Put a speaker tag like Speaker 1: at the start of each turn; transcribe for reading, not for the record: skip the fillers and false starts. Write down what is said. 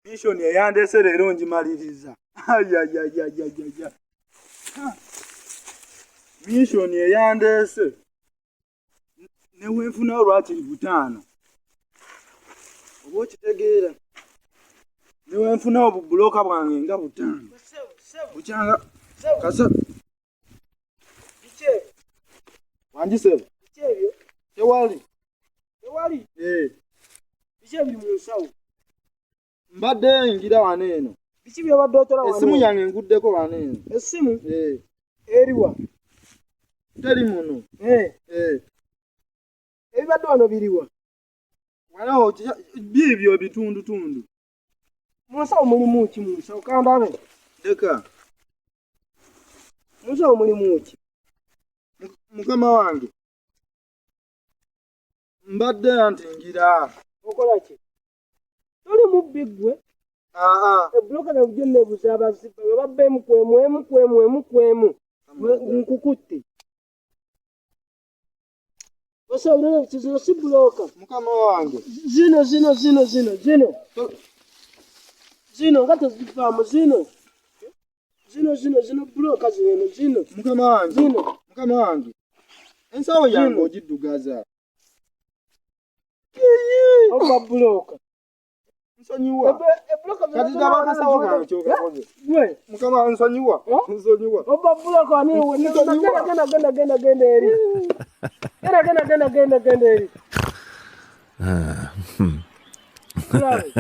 Speaker 1: Mission eyandese leero ngimaliriza. Ayayayayaya. Mission eyandeese ne wenfunawo lwakiri butaano oba okitegeera ne wenfunawo bubulooka bwange nga butaano bukyanga kasa wangi sebo tewali
Speaker 2: tewali
Speaker 1: eh.
Speaker 2: Biki ebiri mu nsawo?
Speaker 1: Mbadde ngira wano eno.
Speaker 2: Biki byobadde otola wano?
Speaker 1: Essimu yange nguddeko wano eno.
Speaker 2: Essimu?
Speaker 1: Eh.
Speaker 2: Eriwa?
Speaker 1: Teri muno.
Speaker 2: Eh.
Speaker 1: Eh.
Speaker 2: Ebibadde wano biriwa?
Speaker 1: Wano biibyo ebitundutundu.
Speaker 2: Mu nsawo mulimu ki mu nsawo? Kandabe.
Speaker 1: Leka.
Speaker 2: Mu nsawo mulimu ki?
Speaker 1: Mukama wange. Mbadde anti ngira.
Speaker 2: Okola ki? Toli mubbi ggwe. Ebbuloka na bulijjo neebuuza abazibba bwe babba emu ku emu emu ku emu emu ku emu nkukutte. Osobola zino si bbulooka.
Speaker 1: Mukama wange.
Speaker 2: Zino zino zino zino zino zino nga tezivaamu zino zino zino zino bbulooka zino eno zino.
Speaker 1: Mukama wange.
Speaker 2: Zino.
Speaker 1: Mukama wange. Ensawo yange ogiddugaza.
Speaker 2: Oba bbulooka.
Speaker 1: Nsonyiwa. Kati daba akasawo kange kyokakoze.
Speaker 2: Gwe.
Speaker 1: Mukama nsonyiwa. Nsonyiwa.
Speaker 2: Oba bbulooka wani genda genda genda genda genda eri. Genda genda genda genda genda eri. Tulabe.